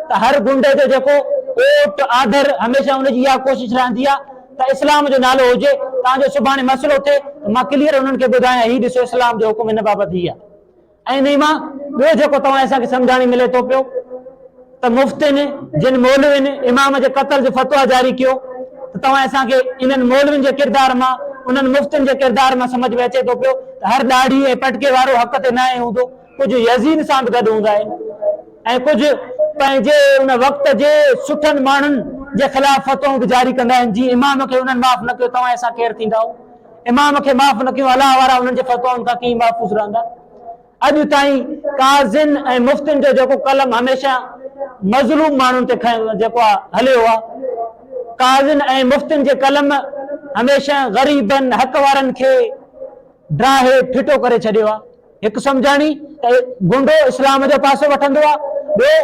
ته هر غنڊي جو جيڪو اوٽ آڌر هميشه ان جي اها ڪوشش رهندي آهي ته اسلام جو نالو هجي تان جو سڀاڻي مسئلو ٿئي ته مان ڪليئر انهن کي ٻڌايان هي ڏسو اسلام جو حڪم هن بابت هي آهي. ۽ انهي مان ٻيو جيڪو توهان اسان کي سمجهاڻي ملي ٿو پيو ته مفتين جن مولوين امام جي قتل جو فتويٰ جاري ڪيو ته توهان اسان کي انهن مولوين جي ڪردار مان انهن مفتين جي ڪردار مان سمجهه ۾ اچي ٿو پيو ته هر ڏاڙهي ۽ پٽڪي وارو حق تي ناهي هوندو، ڪجهه يزيد سان به گڏ هوندا آهن ۽ ڪجهه پنهنجي ان وقت جي سٺن ماڻهن جي خلاف فتوائون به جاري ڪندا آهن جيئن امام کي انهن معاف نه ڪيو توهان اسان ڪير ٿيندائو؟ امام کي معاف نه ڪيون الله وارا انهن جي فتوائن کان ڪيئن محفوظ رهندا؟ اڄ تائين قاضين ۽ مفتين جو جيڪو قلم هميشه مظلوم ماڻهن تي جيڪو آ هليو آ، قاضين ۽ مفتين جي قلم هميشه غريبن حق وارن کي ڊاهي ڦٽو ڪري ڇڏيو آ. هڪ سمجهاڻي ته گونڊو اسلام جو پاسو وٺندو آ، ٻيو